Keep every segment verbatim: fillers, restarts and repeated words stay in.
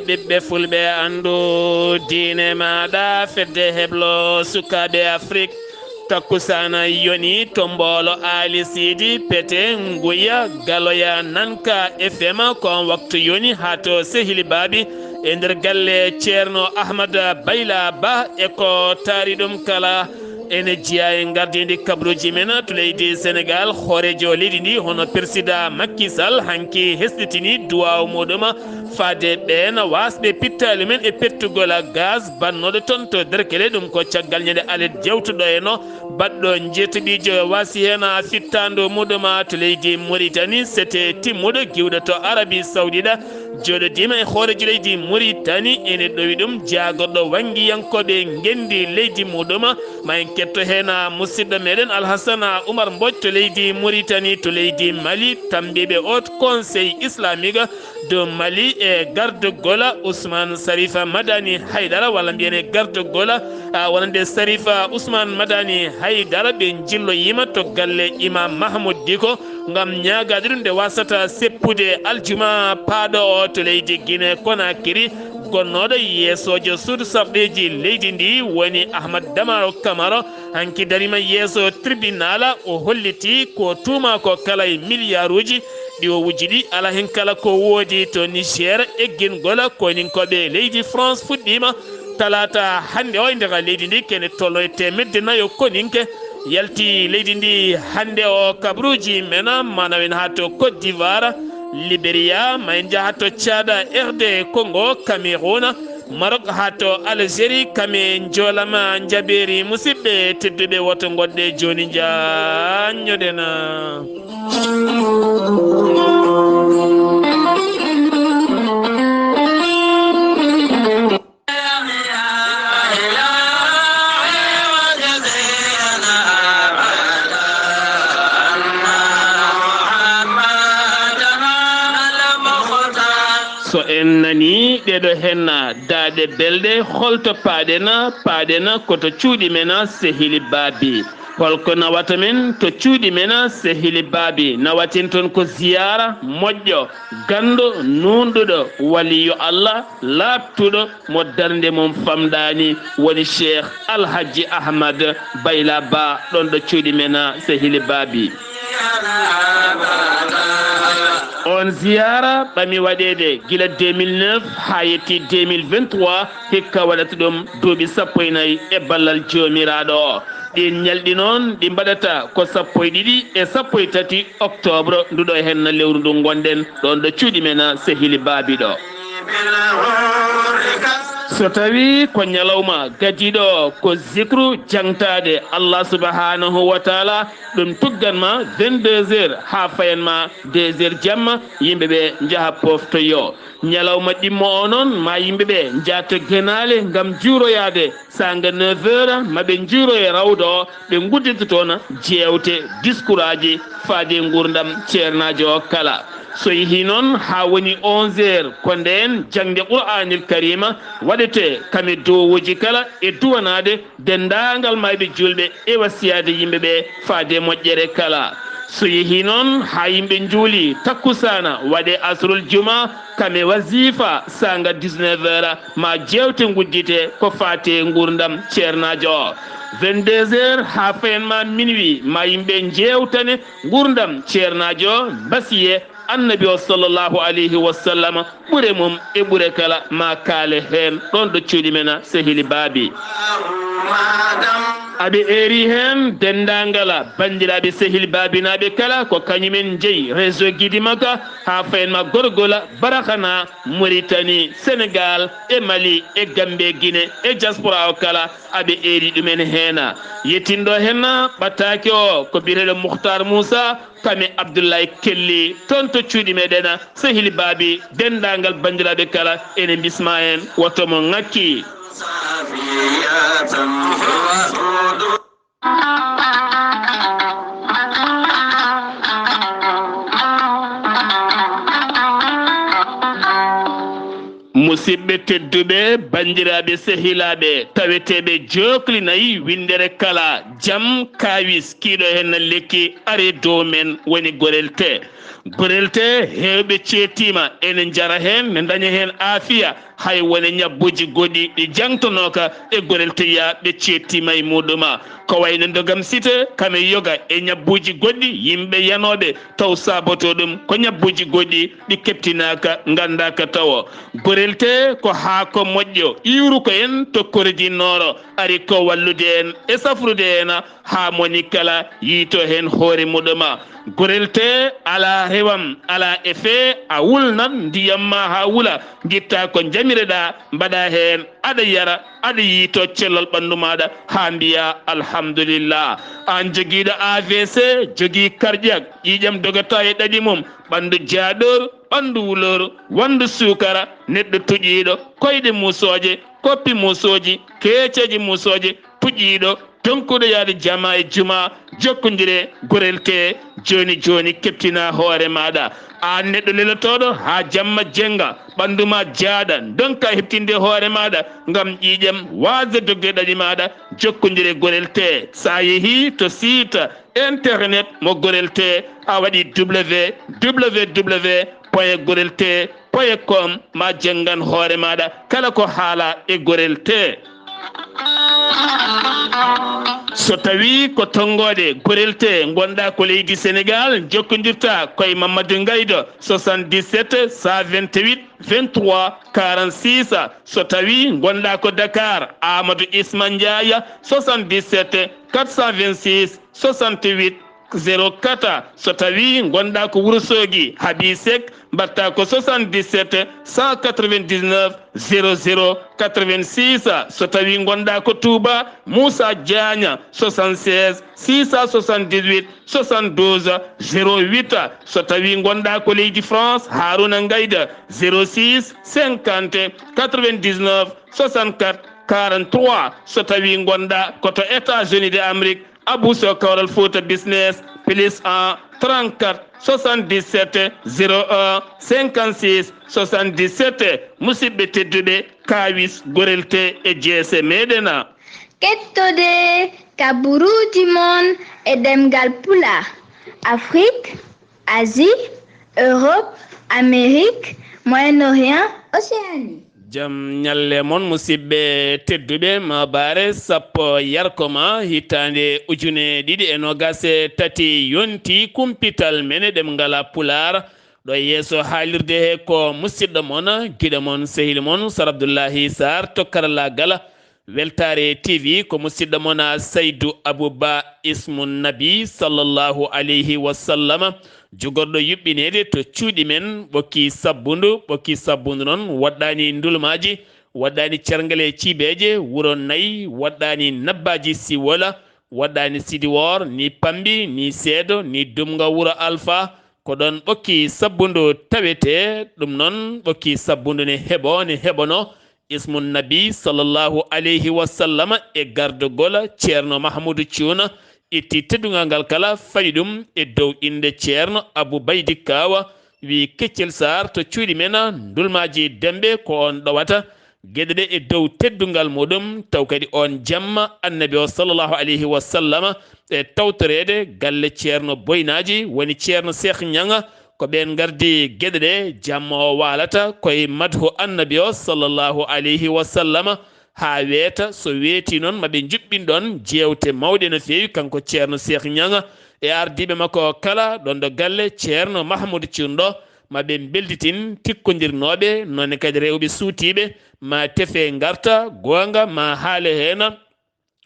Ɓiɓɓe fulɓe, anndu diine maaɗa. Fedde heblo sukaaɓe Afrik, takkusaana yoni to Mboolo, Aali Siidi, Pete, Nguya, Galoya, Nanka, F M. Ko on waktu yoni haa to Sehili Baabi e nder galle Ceerno Ahmad Bayla Ba. E ko taari ɗum kala, ene jeyaa e ngardiindi kabaruuji men to leydi Senegaal. Hooreejo leydi ndi, hono Peresidaa Makki Sal, hanki hesɗitini duwaaw muuɗum faade ɓeen waasɓe pittaali men e pettugol gaz bannooɗo toon to Derkele. Ɗum ko caggal ñande alet jewtuɗo e no baɗɗo njeetuɓiijo waasi heen fittaandu muuɗum to leydi Muritani. Sete timmuɗo giwɗo to Arabi Sawdiɗa jooɗodiima e hooreejo leydi Muritani, ene ɗowi ɗum jaagorɗo wanngiyankooɓe ngenndi leydi muuɗum. Ma en ketto heen musidɗo meɗen Alhassana Oumar Mbodj to leydi Muritani. To leydi Mali, tambiiɓe Haut Conseil Islamique de Mali e gardugol Ousmane Sarifa Madani Haydara, walla mbiyen e gardugol, a, wonande Sarifa Ousmane Madani Haydara, ɓe njilloyiima to galle Imam Mahmoud Diko ngam ñaagaade ɗum nde wasata seppude aljuma paaɗo o to leydi Guinée Conakry. Gonnooɗo yeesoojo suudu sarɗeeji leydi ndi woni Ahmad Damaro Kamaro, hanki dariima yeeso tribunal. O holliti ko tuuma ko kala e miliyaaruuji ɗi o wujji ɗi, alaa heen kala ko woodi to Niger. Eggingol koyninkooɓe leydi France fuɗɗiima talaata hannde o e nder leydi ndi, kene tolno e teemedde nayo koninke yalti leydi ndi hannde o. Kabaruuji men ma nawen haa to Côte d'Ivoire, Liberia, ma en njaha to Tchad, R D Congo, Cameroun, Maroc haa to Algérie. Kam e njoolama njabeeri, musidɓe tedduɓe, woto ngoɗɗe jooni njaññoɗen. So en nanii ɗeɗo henna daaɗe belɗe, holto paaɗen? Paaɗen ko to cuuɗi men Sehili Baabi. Holko nawata men to cuuɗi men Sehili Baabi? Nawaten toon ko ziyaara moƴƴo, ganndo, nuunɗuɗo, waliyo Allah, laaɓtuɗo, mo darnde mum famɗaani, woni Cheikh Alhaji Ahmad Bayla Ba, ɗoon ɗo cuuɗi men Sehili Baabi. On ziyaara ɓami waɗeede gila deux mille neuf haa yetti deux mille vingt-trois, hikka waɗata ɗum duuɓi sappo e nayi e ballal Joomiraaɗo o. Ɗiin ñalɗi noon ɗi mbaɗata ko sappo e ɗiɗi e sappo e tati octobre, nduɗo henna lewru ndu ngonɗen, ɗoon ɗo cuuɗi men Sehili Baabi ɗo. So tawii ko ñalawma gadiiɗo o, ko zikru, jaŋtaade Allah subhanahu wa taala, ɗum tuggan ma vingt-deux heures haa fayan ma deux heures jamma, yimɓe ɓe njaha poftoyo. Ñalawma ɗimmo o noon, ma yimɓe ɓe njaha to genaale ngam juuroyaade. Saanga neuf heures, ma ɓe njuuro e rawdo o, ɓe nguddita toon jeewte, diskuraaji faade e nguurndam ceernaajo o kala. So yehii noon haa woni onze heures, ko ndeen jaŋde Qur'aanil Kariima waɗetee kam e duwawuuji kala e duwanaade denndaangal maayɓe juulɓe e wasiyaade yimɓe ɓe faade e moƴƴere kala. So yehii noon haa yimɓe njuuli takkusaana, waɗee asrul juma, kam e wasifa saanga dix-neuf heures, ma jeewte nguddite ko faati e nguurndam ceernaajo o. Vingt-deux heures haa fayan ma minuit, ma yimɓe njeewtane nguurndam ceernaajo o, mbasiye Annabi o sallallahu alayhi wa sallam, ɓure mum e ɓure kala, ma kaale heen ɗoon ɗo cuuɗi men Sehili Baabi. Aɓe eeri heen denndaangal banndiraaɓe Sehili Baabinaaɓe kala, ko kañumen njeyi réseau Gidimaka, haa fayan ma Gorgola, Barakana, Mauritanie, Sénégal, e Mali, e Gambie, Guinée, e diaspora o kala, aɓe eeri ɗumen heen. Yettinɗo heen ɓattaake o ko biyeteeɗo Mukhtar Moussa, kam e Abdoulaye Kelly, toon to cuuɗi meɗen Sehili Baabi, denndaangal banndiraaɓe kala, ene mbisma en, woto mo ŋakki. Musidɓe tedduɓe, banndiraaɓe sehilaaɓe, taweteeɓe jookli nayi winndere kala, jam, kaawis, kiiɗo heen lekki, ari dow men, woni gorel te. Gorel te heewɓe ceettiima ene njara heen, ne ndaña heen aafiya, hay wone ñabbuuji goɗɗi ɗi jaŋtonooka e gorel te yaaɓe ceettiima e muɗuma. Ko wayno ndogam site, kame yoga e ñabbuuji goɗɗi, yimɓe yanooɓe taw saabotoo ɗum ko ñabbuuji goɗɗi ɗi keɓtinaaka, nganndaaka tawo. Gorel te ko haako moƴƴo, iwru ko en tokkorji nooro, ari ko wallude en e safrude en haa moni kala yiito heen hoore muɗuma. Gorel te alaa rewam, alaa e fee, a wulnan ndiyam ma haa wula, ngitta ko njamireɗaa, mbaɗa heen, aɗa yara, aɗa yiito cellal ɓanndu maaɗa haa mbiya alhamdulillah. Aan jogiiɗo A V C, jogii cardiaque, ƴiiƴam dogata e ɗaɗi mum, ɓanndu jaaɗooru, ɓanndu wulooru, wanndu suukara, neɗɗo tuƴiiɗo, koyɗe muusooje, koppi muusooji, keeceeje muusooje, tuƴiiɗo, tonkuɗo yaade jama e juma, jokkondire gorel te jooni jooni, keɓtina hoore maaɗa. Aan neɗɗo lelotooɗo haa jamma jennga, ɓanndu ma jaaɗa, ndonka heɓtinde hoore maaɗa ngam ƴiiƴam waasde dogde ɗaɗi maaɗa, jokkondire gorel te. So a yehii to site internet mo gorel te, a waɗi W W W point gorel te point com, ma jenngan hoore maaɗa kala ko haala e gorel te. So tawii ko tonngoode gorel te ngonɗaa ko leydi Senegaal, jokkondirta ko e Mamadou Ngaydo, soixante-dix-sept, cent vingt-huit, vingt-trois, quarante-six. So tawii ngonɗaa ko Dakar, Amadou Isma Ndiaye, soixante-dix-sept, quatre cent vingt-six, soixante-huit, zéro quatre. So tawii ngonɗaa ko Wuro Soogi, Habi Seck, mbaɗta ko soixante-dix-sept, cent quatre-vingt-dix-neuf, zéro zéro quatre-vingt-six. So tawii ngonɗaa ko Touba, Moussa Diagne, soixante-seize, six cent soixante-dix-huit, soixante-douze, zéro huit. So tawii ngonɗaa ko leydi France, Harouna Ngayda, zéro six, cinquante, quatre-vingt-dix-neuf, soixante-quatre, quarante-trois. So tawii ngonɗaa ko to États-Unis d'Amérique, Abou Sow, Kawral Fouta Business, plus un, trente-quatre, soixante-dix-sept, zéro un, cinquante-six, soixante-dix-sept. Musidɓe tedduɓe, kaawis gorel te e jeese meɗen. Kettode kaburuuji mon e ɗemngal Pulaar, Afrique, Asie, Europe, Amérique, Moyen-Orient, Océanie. Jam ñalle mon, musidɓe tedduɓe, maabaare sappo yarko ma, hitaande ujune ɗiɗi e noogaas e tati yonti kumpital men e ɗemngal Pulaar. Ɗo yeeso haalirde he ko musidɗo mon, giɗo mon, sehil mon, Sar Abdullahi Sarr to karallaagal. Weltaare T V ko musidɗo mon Saydu Abuba Ismu Nabi sallallahu alayhi wa sallama, jogorɗo yuɓɓineede to cuuɗi men, ɓokki sabbundu, ɓokki sabbundu noon waɗɗaani ndulmaaji, waɗɗaani cerngale ciibeeje, wuro nayi, waɗɗaani nabbaaji siwola, waɗɗaani sidiwoor, ni pambi, ni seedo, ni dumga wuro Alfa, ko ɗoon ɓokki sabbundu tawetee, ɗum noon ɓokki sabbundu ne heɓo, ne heɓono. Ismu Nabi sallallahu alayhi wa sallama e gardogol Ceerno Mahmudu Cuuna itti teddungal ngal kala, fawi ɗum e dow innde Ceerno Abu Baydi Kaawa, wi Keccel Saar to cuuɗi men, ndulmaaji Demɓe ko on ɗowata geɗe ɗe e dow teddungal muɗum, taw kadi on jamma Annabi o sallallahu alayhi wa sallama e tawtoreede galle Ceerno Boynaaji, woni Ceerno Seex Ñaŋa, ko ɓeen ngardi geɗe ɗe, jamma o waalata koye madhu Annabi o sallallahu alayhi wa sallama, haa weeta. So weetii noon, ma ɓe njuɓɓin ɗoon jeewte mawɗe no feewi, kanko Ceerno Seex Ñaŋa e ardiiɓe makko kala, ɗoon ɗo galle Ceerno Mahmudu Cuun ɗo, ma ɓe mbelditin tikkondirnooɓe, noon ne kadi rewɓe suutiiɓe, ma tefe ngarta, goonga ma haale heen.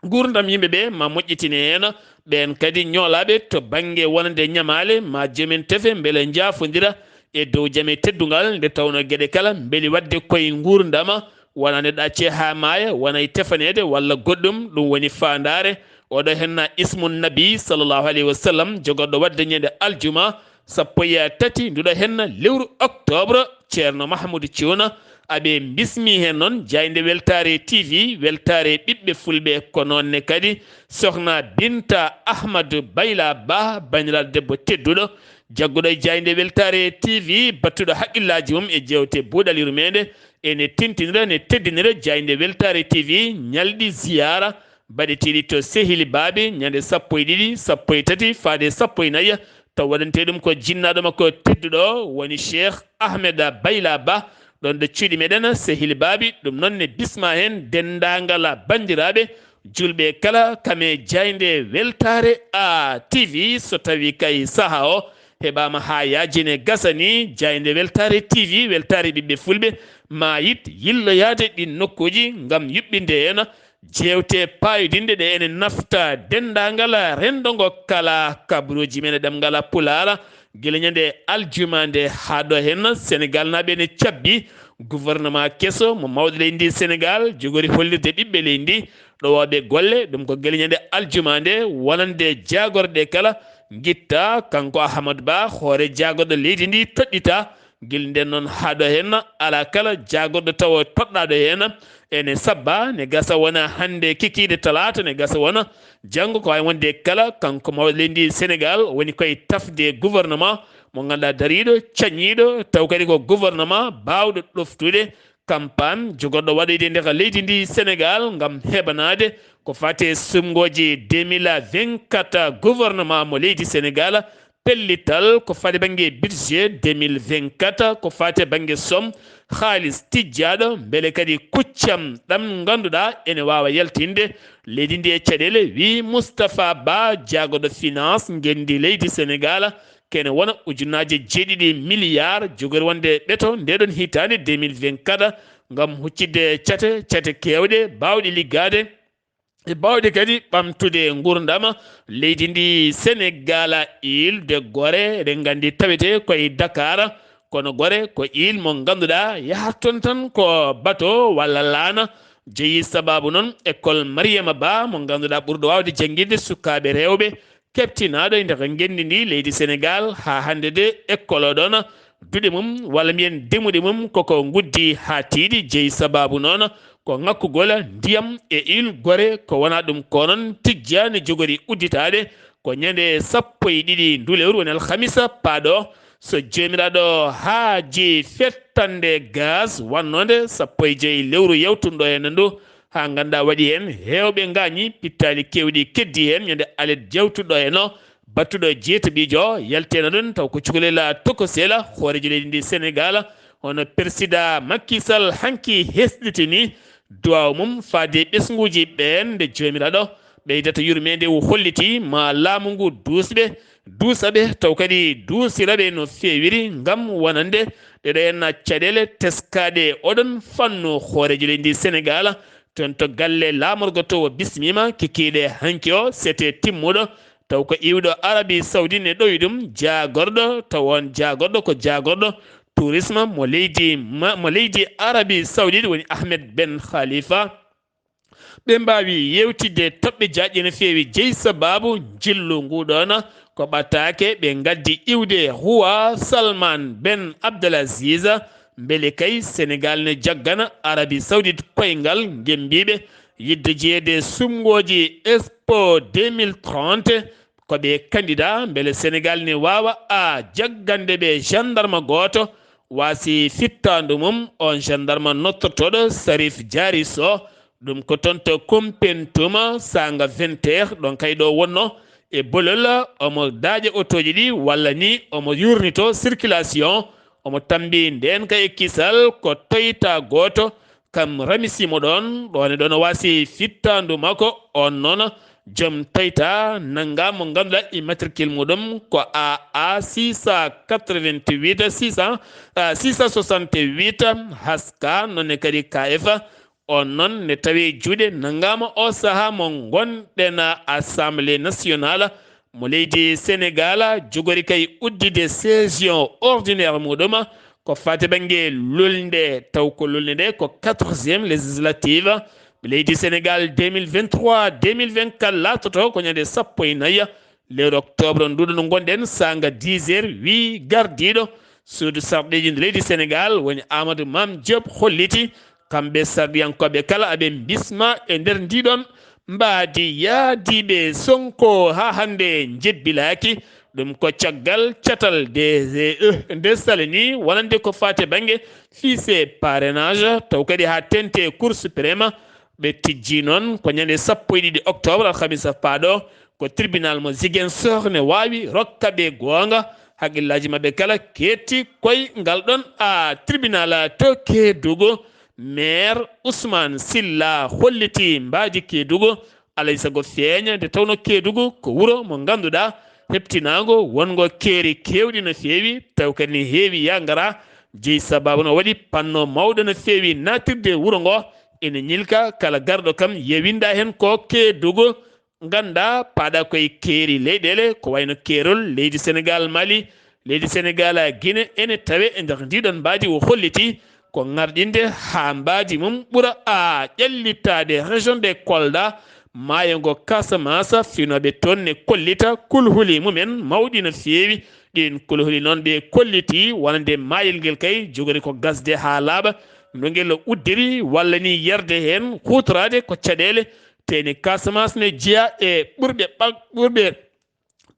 Nguurndam yimɓe ɓe ma moƴƴitine heen, ɓeen kadi ñoolaaɓe to bannge wonande ñamaale ma jomen tefe mbele njaafondira e dow jam e teddungal, nde tawnoo geɗe kala mbeli waɗde koye nguurndama, wona neɗɗo accee haa maaya, wona e tefaneede walla goɗɗum, ɗum woni faandaare. Oɗo henna Ismu Nabi sallallahu alayhi wa sallam, jogorɗo waɗde ñande aljuma, sappo e tati nduɗo henna lewru octobre, Ceerno Mahamudu Cuuna, aɓe mbismi heen noon jaaynde Weltaare T V, weltaare ɓiɓɓe fulɓe, ko noon ne kadi Sohna Binta Ahmadu Bayla Ba, banndiraaɗo debbo tedduɗo, jagguɗo e jaaynde Weltaare T V, battuɗo haqqillaaji mum e jeewte buuɗal yurmeende, ene tintinira, ne teddinira jaaynde Weltaare T V ñalɗi ziyaara baɗeteeɗi to Sehili Baabe, ñande sappo e ɗiɗi, sappo e tati, faade sappo e nayi, Taw waɗantee ɗum ko jinnaaɗo makko tedduɗo woni Cheikh Ahmed Bayla Ba, ɗon ɗo cuuɗi meɗen, sehil baabi. Ɗum noon ne bisma heen denndaangal banndiraaɓe julɓe kala, kam e jaaynde Weltaare A T V. So tawii kay sahaa o heɓaama haa yaajine gasani, jaaynde Weltaare T V, Weltaare Ɓiɓɓe Fulɓe, maa yiɗ yilloyaade ɗiin nokkuuji ngam yuɓɓinde heen jeewte paayodinɗe ɗe ene nafta denndaangal renndo ngo kala, kabaruuji men e ɗemngal Pulaar. Gila ñande aljuma nde haa ɗo heen, Senegaalnaaɓe ene cabbi gouvernement keso mo mawɗo leydi ndi Senegaal jogori hollirde ɓiɓɓe leydi ndi, ɗowooɓe golle. Ɗum ko gila ñande aljuma nde, wonande jaagorɗe kala ngitta. Kanko Ahamadu Ba, hoore jaagorɗo leydi ndi, toɗɗita. Gila ndeen noon haa ɗo heen, alaa kala jaagorɗo tawo toɗɗaaɗo heen. Ene sabba, ne gasa wona hannde kikiiɗe talaata, ne gasa wona janngo. Ko wayi wonde kala, kanko mawɗo leydi Senegaal woni koye tafde gouvernement mo ngannduɗaa dariiɗo, cañiiɗo, taw kadi ko gouvernement baawɗo ɗoftude campagne jogorɗo waɗoyde nde ka leydi ndi Senegaal ngam heɓanaade ko faati e suɓngooji deux mille vingt-quatre gouvernement mo leydi Senegaal, pellital ko faati bannge budget deux mille vingt-quatre, ko faati bannge somme haalis tijjaaɗo, mbele kadi kuccam ɗam ngannduɗaa ene waawa yaltinde leydi ndi e caɗeele, wi Moustapha Ba, jaagorɗo finance ngenndi leydi Senegaal. Kene wona ujunnaaje jeeɗiɗi milliard jogori wonde ɓeto ndeɗon hitaande deux mille vingt-quatre ngam huccitde cate, cate keewɗe baawɗe liggaade e baawɗe kadi ɓamtude nguurndam leydi ndi Senegaal. Île de Gorée, eɗen nganndi tawetee koye Dakar, kono Gorée ko île mo ngannduɗaa yahat toon tan ko bato walla laana. Jeyi sabaabu noon école Mariama Ba mo ngannduɗaa ɓurɗo waawde jannginde sukaaɓe rewɓe, keɓtinaaɗo e nder ngenndi ndi leydi Senegaal. Haa hannde de école o ɗoon, duɗe mum walla mbiyen demuɗe mum koko nguddi haa tiiɗi. Jeyi sabaabu noon ko ŋakkugol ndiyam e Île Gorée, ko wonaa ɗum ko noon tijjaani jogori udditaade ko ñande sappo e ɗiɗi ndu lewru, woni alhamisa paaɗo. So Joomiraaɗo haaji fettande gaz wannode sappo e joy lewru yawtunɗo heen ndu, haa ngannduɗaa waɗi heen heewɓe ngaañi, pittaali keewɗi keddi heen, ñande alet jawtuɗo heen o, battuɗo jeetaɓiijo, yalteeno ɗum taw ko cukalel tokosel, hooreejo leydi ndi Senegaal, hono Persidaa Macky Sall hanki hesɗitini duwaaw mum faade ɓesnguuji ɓeen, nde Joomiraaɗo ɓeydata yurmeende, o holliti ma laamu ngu duusɓe, duusa ɓe, taw kadi duusira ɓe no feewiri, ngam wonande ɗeɗo en caɗeele teskaaɗe e oɗon fannu. Hooreejo leydi ndi Senegaal, toon to galle laamorgo to, o bismiima kikiiɗe hanki o, sete timmuɗo, taw ko iwɗo Arabie Saoudite ne ɗowi ɗum, jaagorɗo, taw oon jaagorɗo ko jaagorɗo tourisme mo leydi ma-, mo leydi Arabie Saoudite, woni Ahmed Ben Khalifa. Ɓe mbaawi yeewtidde toɓɓe jaajɗe no feewi, jeyi sabaabu njillu nguu ɗoon ko ɓataake. Ɓe ngaddi iwde Roi Salman Ben Abdelaziz, mbele kay Senegaal ne jaggana Arabie Saoudite koyngal, ngemmbiiɓe yiɗde jeyeede suɓngooji Expo deux mille trente. Ko ɓe candidat, mbele Senegaal ne waawa a jaggande ɓe gendarme gooto waasi fittaandu mum, on gendarme nottortooɗo Sarif Diary Sow. Ɗum ko toon to Kumpentum, saanga vingt heures, ɗon kay ɗo wonno e bolol, omo daaƴa otooji ɗi, walla ni omo yurnito circulation, omo tambi ndeen ka e kisal ko toyta gooto, kam ramisiimo ɗoon, ɗoon e ɗoon o waasi fittaandu makko. On noon, joom toyta nanngaa mo ngannduɗaa immatricule muɗum ko A A six cent quatre-vingt-huit, six cent, ah, six cent soixante-huit, haska, noon ne kadi K F. On noon ne tawi juuɗe nanngaama o sahaa mo ngonɗen Assemblée nationale mo leydi Senegaal, jogori kay uddide session ordinaire muɗum ko faati bannge lulnde, taw ko lulnde nde ko quatorzième législative leydi Senegaal deux mille vingt-trois deux mille vingt-quatre laatoto ko ñande sappo e nayi lewru octobre nduɗo no ngonɗen, saanga dix heures, wi gardiiɗo suudu sarɗiiji ndu leydi Senegaal, woni Amadou Mame Diop, holliti kamɓe sarɗiyankooɓe kala aɓe mbisma e nder ndiɗon mbaadi yaadiiɓe Sonko haa hannde njebbilaaki. Ɗum ko caggal catal D G E nde salini wonande ko faati bannge fiche parrainage, taw kadi haa teeŋti Cour suprême. Ɓe tijji noon ko ñande sappo e ɗiɗi octobre, alhamisa paaɗo, ko tribunal mo Ziguinchor ne waawi rokka ɓe goonga. Haqqillaaji maɓɓe kala keetti koye ngal ɗon a tribunal to Keedugu. Maire Ousmane Silla holliti mbaadi Keedugu, alay sago feeña, nde tawno Keedugu ko wuro mo ngannduɗaa heɓtinaango wonngo keeri keewɗi no feewi, taw kadi ne heewi yangara. Jeyi sababu no waɗi panno mawɗo no feewi naatirde wuro ngo. Ene ñilka kala garɗo kam yewinda heen ko Keedugu. Ngannda paaɗa koye keeri leyɗeele, ko wayno keerol leydi Senegaal, Mali, leydi Senegaal, Gine, ene tawe e nder ndiɗon mbaadi. O holliti ko ŋarɗinde haa mbaadi mum ɓura a ƴellitaade région de Kolda, maayo ngo Casamance. Finooɓe toon ne kollita kulhuli mumen mawɗi no feewi. Ɗiin kulhuli noon ɓe kolliti wonande maayel ngel kay jogori ko gasde haa laaɓa. No ngel uddiri walla ni yerde heen, huutoraade ko caɗeele. Teeni Casamance ne jeya e ɓurɓe ɓag-, ɓurɓe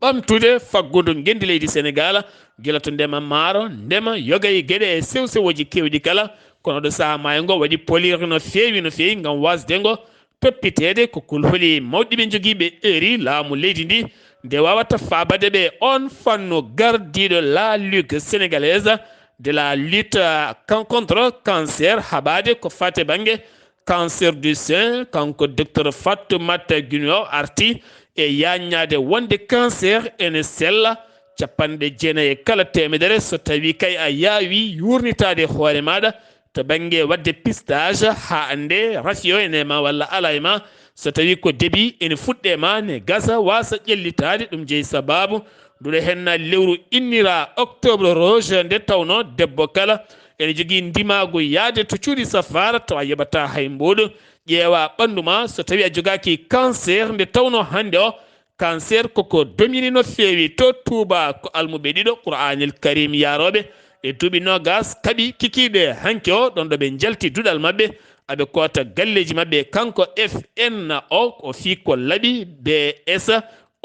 ɓamtude faggudu ngenndi leydi Senegaal, gila to ndema maaro, ndema, yoga e geɗe e sew-sewooji keewɗi kala. Kono ɗo sahaa maayo ngo waɗi poliire no feewi, no feewi ngam waasde ngo toppiteede. Ko kulhuli mawɗi ɓe jogiiɓe eri laamu leydi ndi, nde waawata faabade ɓe. On fannu gardiiɗo la Ligue sénégalaise de la lutte, euh, con-, contre cancer, haɓaade ko faati bannge cancer du sein, kanko docteur Fatoumata Guinio arti e yaññaade wonde cancer ene sella capanɗe jeenayi e kala teemedere so tawi kay a yaawi yuurnitaade hoore maaɗa to bannge waɗde pistage haa annde rafi o ene ma walla ala e ma. So tawi ko début ene fuɗɗe ma ne gasa wasa ƴellitaade, ɗum jeyi sababu nduɗo henna lewru innira octobre rose nde tawno debbo kala ene jogii ndimaagu yahde to cuuɗi safaara tawa yoɓata hay mboɗo. Ƴeewa ɓanndu ma so tawi a jogaaki cancer nde tawno hannde o cancer koko domini no feewi to Touba. Ko almuɓe ɗiɗo Qur'anil Karim yaarooɓe e duuɓi noogas kaɓi kikiiɗe hanki o ɗon ɗo ɓe njalti duɗal maɓɓe aɓe koota galleeji maɓɓe. Kanko F N O o fii ko laɓi B S.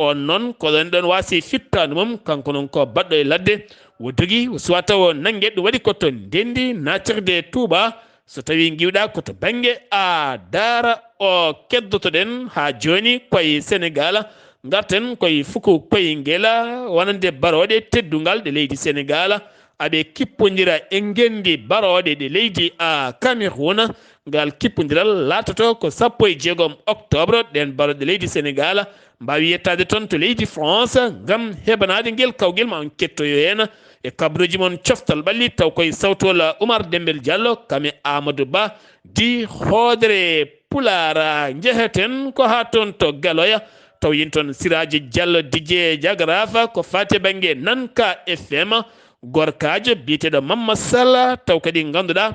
On noon ko ɗon ɗon waasi fittaandu mum, kanko noon ko baɗɗo e ladde. Wo dogi, wo suwa tawo nannge, ɗum waɗi ko to ndenndi naatirde Touba. So tawi ngiwɗa ko to bannge a daara o keddotoɗen haa jooni koye Senegaal, ngarten koye fuku koye ngela wonande barooɗe teddungal ɗe leydi Senegaal. Aɓe kippondira e ngenndi barooɗe ɗe leydi a Cameroun. Ngal kippondiral laatoto ko sappo e jeegom octobre. Ɗeen barooɗe leydi Senegaal mbaawi yettaade toon to leydi France ngam heɓanaade ngel kawgel. Ma on kettoyo heen e kabaruuji mon coftal ɓalli taw koye sawtol Oumar Dembel Diallo kam e Amadou Ba di hoodere Pulaar. Njeheten ko haa toon to Galoya taw yin toon Siraaji Diallo Didier Diagrafa ko faati bannge Nanka F M. Gorkaajo biyeteeɗo Mamma Sall taw kadi ngannduɗaa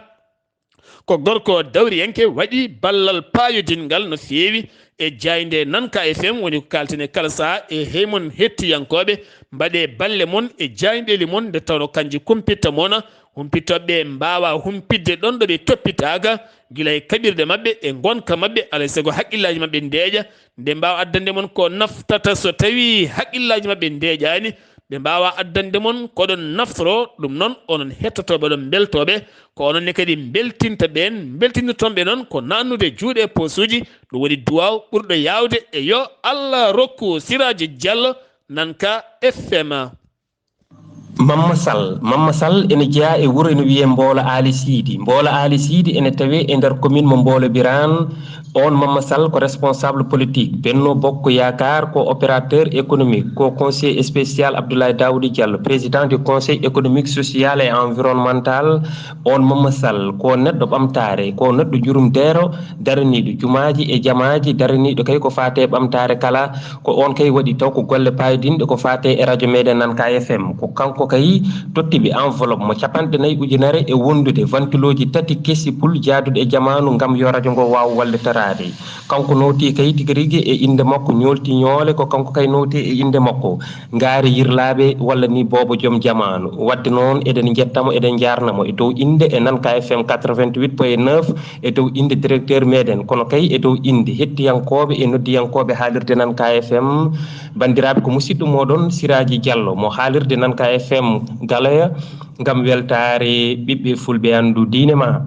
ko gorko dawriyanke waɗi ballal paayodinngal no feewi e jaaynde Nanka F M. Woni ko kaalten e kala sahaa e hey mon hettiyankooɓe, mbaɗee balle mon e jaayndeeli mon nde tawno kanji kumpitta mon. Humpitooɓe ɓe mbaawa humpitde ɗon ɗo ɓe toppitaaka, gila e kaɓirɗe maɓɓe e ngonka maɓɓe, alay sago haqqillaaji maɓɓe ndeeƴa, nde mbaawa addande mon ko naftata so tawii haqqillaaji maɓɓe ndeeƴaani. Ɓe mbaawa addande mon ko ɗon naftoro. Ɗum noon, onon hettotooɓe ɗon mbeltooɓe, ko onon ne kadi mbeltinta ɓeen. Mbeltinirton ɓe noon ko naannude juuɗe e posuuji, ɗum woni duwaaw ɓurɗo yaawde. E yo Allah rokku Siraaji Diallo Nanka F M. Mamma Sall, Mamma Sall ene jeyaa e wuro ene wiyee Mboolo Aali Siidi. Mboolo Aali Siidi ene tawee e nder commune mo Mboolo Biraan. Oon Mamma Sall ko responsable politique Benno Bokk Yaakaar, ko opérateur économique, ko conseiller spécial Abdoulaye Daouda Diallo, président du conseil économique, social et environnemental. Oon Mamma Sall ko neɗɗo ɓamtaare, ko neɗɗo jurum deero, daraniiɗo jumaaji e jamaaji, daraniiɗo kay ko faati e ɓamtaare kala. Ko oon kay waɗi taw ko golle paayodinɗe ko faati e radio meɗen Nanka F M. Ko kanko kay tottiɓe enveloppe mo capanɗe nayi ujunere e wondude vantilooji tati kesi pul jaaduɗe e jamaanu ngam yo radio ngo waaw wallitoraade. Kanko nooti kay tigi rigi e innde makko, ñoolti ñoole ko kanko kay nooti e innde makko. Ngaari yirlaaɓe walla ni boobo joom jamaanu. Waɗde noon eɗen njetta mo, eɗen njaarna mo e dow innde e Nanka F M quatre-vingt-huit point neuf, e dow innde directeur meɗen, kono kay e dow innde hettiyankooɓe e noddiyankooɓe haalirde Nanka F M. Banndiraaɓe, ko musidɗo mooɗon Siraaji Diallo mo haalirde Nanka F M Galoya ngam weltaare ɓiɓɓe fulɓe anndu diine ma.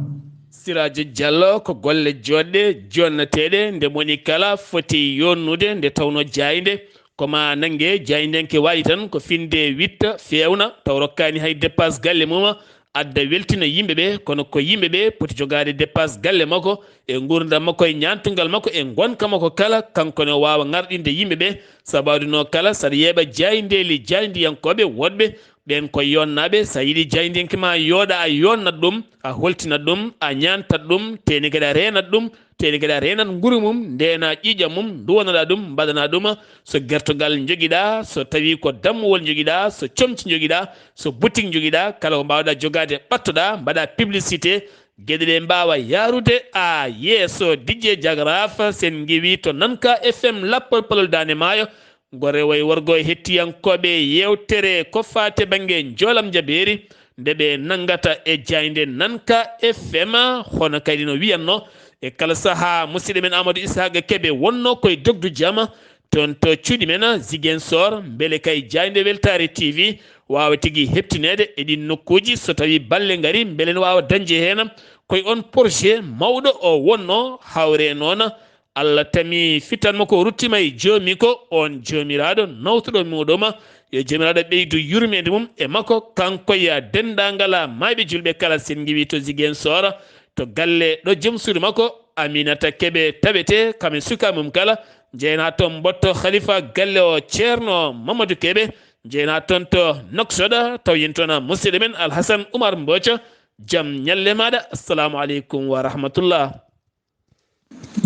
Siraajo Jallo, ko golle joɗɗe, jonnateeɗe, nde moni kala foti yonnude, nde tawno jaaynde ko ma nannge. Jaayndenke waɗi tan ko finde witta, feewna, taw rokkaani hay dépasse galle mum, adda weltina yimɓe ɓe, kono ko yimɓe ɓe poti jogaade dépasse galle makko, e nguurndam makko, e ñaantungal makko, e ngonka makko kala, kanko ne o waawa ŋarɗinde yimɓe ɓe. Sababu no kala saɗa yeeɓa jaayndeeli jaayndiyankooɓe woɗɓe, ɓeen ko yonnaaɓe. So a yiɗi jaayndiyanke ma yooɗa, a yonnat ɗum, a holtinat ɗum, a ñaantat ɗum, teni kadi a reenat ɗum, teni kadi a reenat nguru mum, ndeena ƴiiƴam mum, nduwanaɗa ɗum, mbaɗana ɗum. So gertogal njogiɗa, so tawi ko dammuwol njogiɗa, so comci njogiɗa, so boutique njogiɗa, kala ko mbawɗa jogaade, ɓattoɗa, mbaɗa publicité, geɗe ɗe mbaawa yahrude a yeeso. Dijje Jagraf, sen ngiwi to Nanka F M Lappol Palol Daande Maayo, ngo rewo e worgo e hettiyankooɓe yeewtere ko faati bannge njoolam jabeeri, nde ɓe nanngata e jaaynde Nanka F M, hono kadi no wiyatno e kala sahaa musidɗo men Amadou Isaaqa Kebe wonno koye dogdu jama, toon to cuuɗi men Ziguinchor, mbele kay jaaynde Weltaare T V waawa tigi heɓtineede e ɗin nokkuuji. So tawi balle ngari, mbele ne waawa dañde heen koye on projet mawɗo o wonno, hawre noon Allah tami fitan mo ko ruttima e joomi ko on joomiraaɗo nawtuɗo muɗum. Yo joomiraaɗo ɓeydu yurmeende mum e makko, kanko ya denndaangal a maayɓe julɓe kala. Sen ngiwi to Ziguinchor, to galle ɗo joom suudu makko Aminata Kebe tawete, kam e suka mum kala. Jeynaa toon mbotto Khalifa galle o Ceerno Mamadou Kebe. Jeynaa toon to Nouakchott, taw yen toon musidɗo men Alhasan Oumar Mbooco. Jam ñalle maaɗa. Assalamu aleykum wa rahmatullah.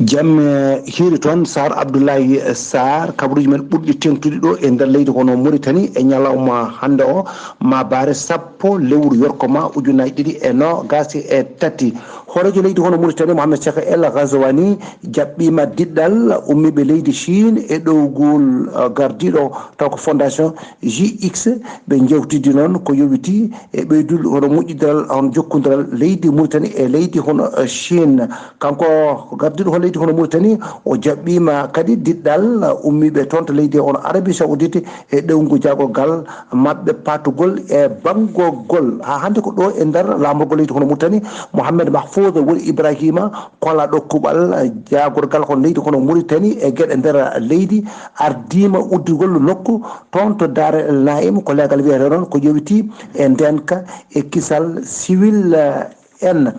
Jam, eh, hiiri toon, Sar Abdoulaye Sar. Kabaruuji men ɓurɗi teeŋtude ɗo e nder leydi hono Mauritanie e ñalawma hannde o, ma baare sappo lewru yorko ma ujunaaji ɗiɗi e noogaas e tati. Hooreejo leydi hono Mauritanie, Mohamed Cheikh El Ghazouani, jaɓɓiima diɗɗal ummiiɓe leydi Chine e ɗowgol, eh, gardiiɗo taw ko fondation J X. Ɓe njewtidi noon ko yowitii e ɓeydugol hono moƴƴidiral, hono jokkondiral leydi Mauritanie e leydi hono, eh, Chine. Kanko ko gardiiɗo hono leydi hono Mauritanie, o jaɓɓiima kadi diɗɗal ummiiɓe toon to leydi hono Arabie Saoudite e ɗewngu jaagorgal maɓɓe paatugol e banngogol. Haa hannde ko ɗo e nder laamorgol leydi hono Mauritanie, Mohamed Mahfouz Wul Ibrahima, kolaaɗo kuuɓal jaagorgal hono leydi hono Mauritanie e geɗe nder leydi, ardiima udditgol nokku toon to Dar El Naim, ko leegal wiyata noon ko yowitii e ndeenka e kisal siwil, eh, en.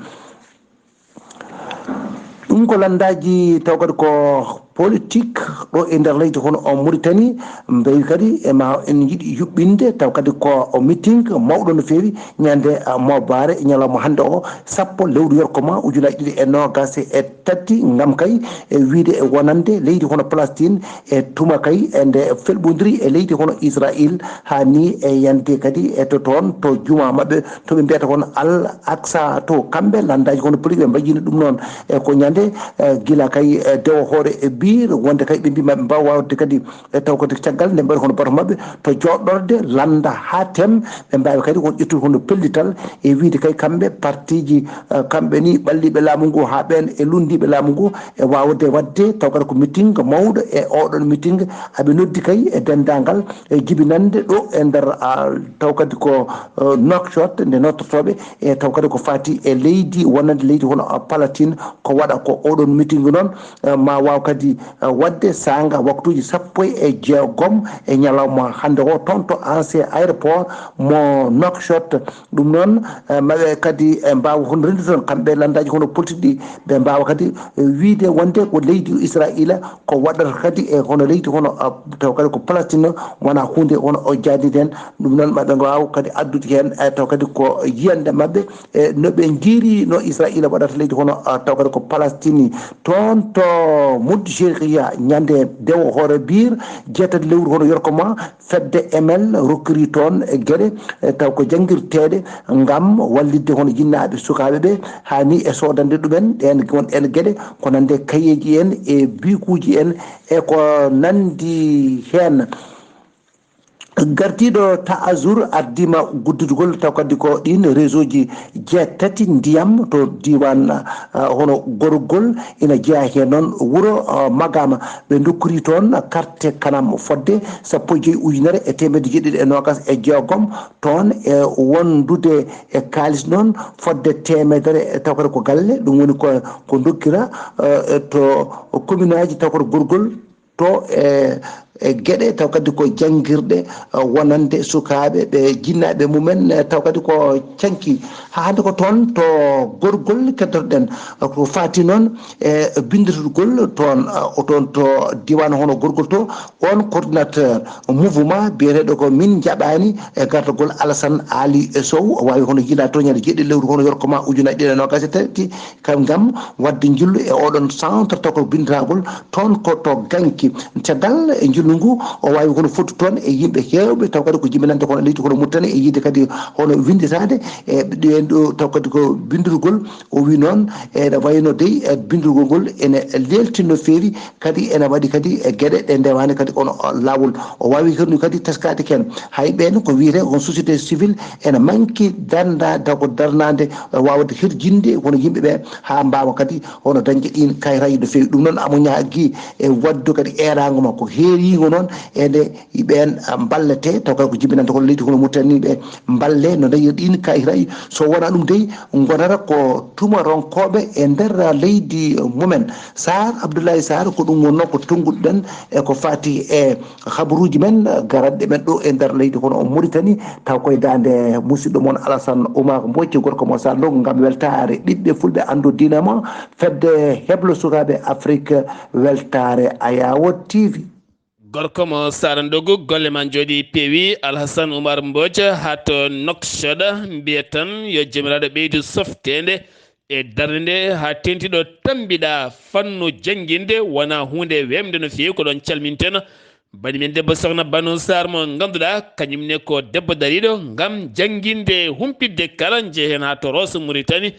Ɗum ko lanndaaji taw kadi ko politik ɗo e nder leydi hono o Mauritanie, mbewi kadi e ma en yiɗi yuɓɓinde taw kadi ko o meeting mawɗo no feewi ñande, ah, mobare e ñalawma hannde o, sappo lewru yorko ma ujunaaji ɗiɗi e noogaas e tati, ngam kay e wiide e wonande leydi hono Palestine e tuma kay e nde felɓodiri e leydi hono Israël, haa ni e yande kadi e to toon to juma maɓɓe to ɓe mbiyata kon Al Aqsa to. Kamɓe lanndaaji hono politik ɓe mbayyini ɗum noon e ko ñande, eh, gila kay, eh, dewo hoore e biir wonde kay ɓe mbi maɓe mbaawa waawde kadi e taw kadi caggal nde mbaɗi hono bato maɓɓe to jooɗorde lannda haa tem, ɓe mbaawi kadi won ƴettude hono pellital e wiide kay kamɓe partiji, eh, kamɓe ni ɓalliiɓe laamu ngu haa ɓeen e lunndiiɓe laamu ngu e waawde waɗde taw kadi ko meeting mawɗo e oɗon meeting aɓe noddi kay e denndaangal e jibinande ɗo e nder, ah, taw kadi ko, eh, Nouakchott nde nodtotooɓe e taw kadi ko faati e leydi wonande leydi hono, ah, Palatine ko waɗa ko oɗon meeting noon, eh, ma waaw kadi, eh, waɗde saanga waktuuji sappo e jeegom e ñalawma hannde o toon to ancien aéroport mo Nouakchott. Ɗum noon, eh, maɓe kadi, eh, mbaawa hono renndude toon kamɓe lanndaaji hono politique ɗi, ɓe mbaawa kadi, eh, wiide wonde ko leydi Israa'iila ko waɗata kadi e hono leydi hono, ah, taw kadi ko Palestine wona huunde hono o jaadiden. Ɗum noon maɓe mbaawa kadi addude heen, eh, taw kadi ko yiyannde maɓɓe, eh, no ɓe njiiri no Israa'iila waɗata leydi hono, ah, taw kadi ko Palestine. Toon to Mudjiriya ñande dewo hoore biir jeetati lewru hono yorko ma, fedde M L rokkiri toon e geɗe, e taw ko janngirteeɗe ngam wallitde hono jinnaaɓe sukaaɓe ɓe, haa ni e soodande ɗumen ɗeen, won ɗeen geɗe ko nande kayeeji en e bikuuji en e ko nanndi heen. Gardiiɗo Ta'azur ardiima gudditgol taw kadi ko ɗiin réseau ji jeetati ndiyam to diiwaan, ah, hono Gorgol, ina jeyaa heen noon wuro, ah, Magaama. Ɓe ndokkiri toon carte kanam fodde sappo e joy ujunere e teemedde jeeɗiɗi e noogaas e jeegom, toon e wondude e kaalis noon fodde teemedere, taw kadi ko galle, ɗum woni ko, ko ndokkira, eh, to commune aji taw kadi Gorgol, to e, e Geɗe, taw kadi ko janngirɗe, eh, wonande sukaaɓe ɓe jinnaaɓe mumen, eh, taw kadi ko canki. Haa hannde ko toon to Gorgol keddotoɗen, eh, ko faati noon e binnditgol toon, eh, o toon to diiwaan hono Gorgol to, on coordinateur mouvement biyeteeɗo ko Min Njaɓaani e gardagol Alassane Ali Sow, o waawi hono yilaa to ñande jeeɗiɗi lewru hono yorko ma ujunaaji ɗiɗi e noogaas e tati, kam ngam waɗde njillu e oɗon centre taw ko binnditagol toon ko to Ganki. Caggal e njillu ngu, o waawi hono fottu toon e yimɓe heewɓe, taw kadi ko jibinande kono leydi kono Mauritanie, e yiide kadi hono winnditaade e ɗeen ɗo, taw kadi ko binnditgol. O wi noon, ene wayno dey, e binnditgol ngol ene leelti no feewi, kadi ene waɗi kadi e geɗe ɗe ndewaani kadi kono laawol. O waawi kadi, kadi teskaade ken hay ɓeen ko wiyetee on société civile ene manki darnda-, taw ko darnaande, e waawde hirjinde kono yimɓe ɓe haa mbaawa kadi hono dañde ɗiin kayitaaji no feewi. Ɗum noon, Amuña Gi e waɗdu kadi eeraango makko heeriingo noon e nde ɓeen, ah, mballete, taw kay ko jibinande kono leydi kono Mauritanie ɓe mballe no ndañir ɗiin kayitaaji. So wonaa ɗum dey, ngonata ko tumaronkooɓe e nder leydi mumen. Sarr, Abdoulaye Sarr, ko ɗum wonnoo ko tonnguɗen e ko faati e habaruuji men, garanɗe men ɗo e nder leydi kono Mauritanie, taw koye daande musidɗo mon Alassane Oumar Mbodj, gorko mo Sarr Ndogo, ngam weltaare ɓiɓɓe fulɓe anndu diine ma, fedde heblo sukaaɓe Afrique, weltaare Ayawo T V. Gorko mo Sara Ndogu, golle ma njooɗi peewi. Alhasan Oumar Mbodj haa to Nouakchott, mbiya tan yo Joomiraaɗo ɓeydu softeende e darnde nde haa teeŋti ɗo tammbiɗa fannu jannginde wona huunde weeɓnde no feewi. Ko ɗoon calminten bani men debbo Sokhna Banu Sarr mo ngannduɗaa kañum ne ko debbo dariiɗo ngam jannginde, humpitde kala, njehen haa to Rosso Mauritanie.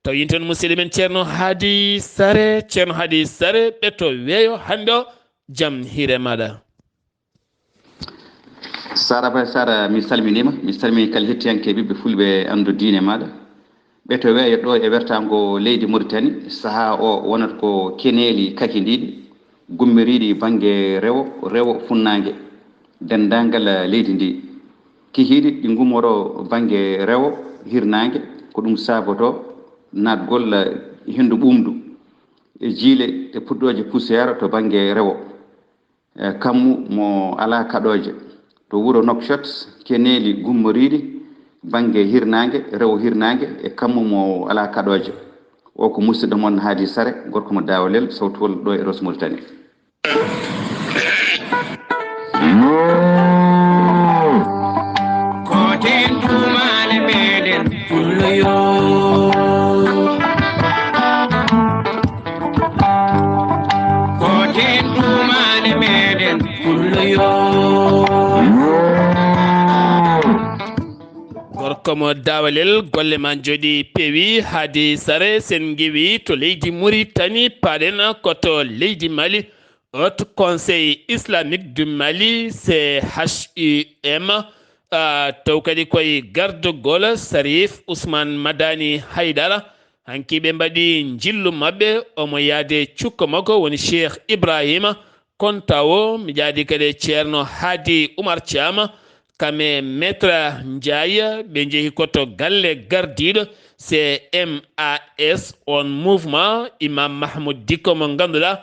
Taw yinten musidɗo men Ceerno Haadi Sare. Ceerno Haadi Sare, ɓe to weeyo hannde o, jam hiire maɗa. Sara Abay Sara, mi salminiima. Mi salmini kala hettiyanke ɓiɓɓe fulɓe anndu diine maɗa. Ɓe to weeyo ɗo e wertaango leydi Mauritanie, sahaa o wonata ko keneeli kakindiiɗi, gummoriiɗi bannge rewo, rewo funnaange, denndaangal leydi ndi. Kikiiɗe ɗi ngummoroo bannge rewo, hirnaange, ko ɗum saabotoo naatgol henndu ɓuuɓndu e jiile e puɗɗooje poussière to bannge rewo. E kammu mo alaa kaɗooje to wuro Nouakchott, keneeli gummoriiɗi bannge hirnaange, rewo hirnaange, e kammu mo alaa kaɗooje. O ko musidɗo mon Haadi Sare, gorko mo Daawalel, sawtuwol ɗo e Rosso Mauritanie. Ko teen tuumaale meɗen pullo yo. Ko teen tuumaale meɗen pullo yo. Gorko mo Daawalel, golle ma njooɗi peewi. Haadi Sare, sen ngewi to leydi Mauritanie, paaɗen ko to leydi Mali. Haut Conseil Islamique du Mali, C H U M, ah, taw kadi koye gardagol Sarif Ousmane Madani Haydara. Hanki ɓe mbaɗi njillu maɓɓe, omo yaade cukko makko woni Cheikh Ibrahima Kontawo, mi jaadi kadi e Ceerno Haadi Oumar Thiam, kam e Maître Ndiaye, ɓe njehi ko to galle gardiiɗo C M A S, on mouvement, Imam Mahmoud Dicko mo ngannduɗaa,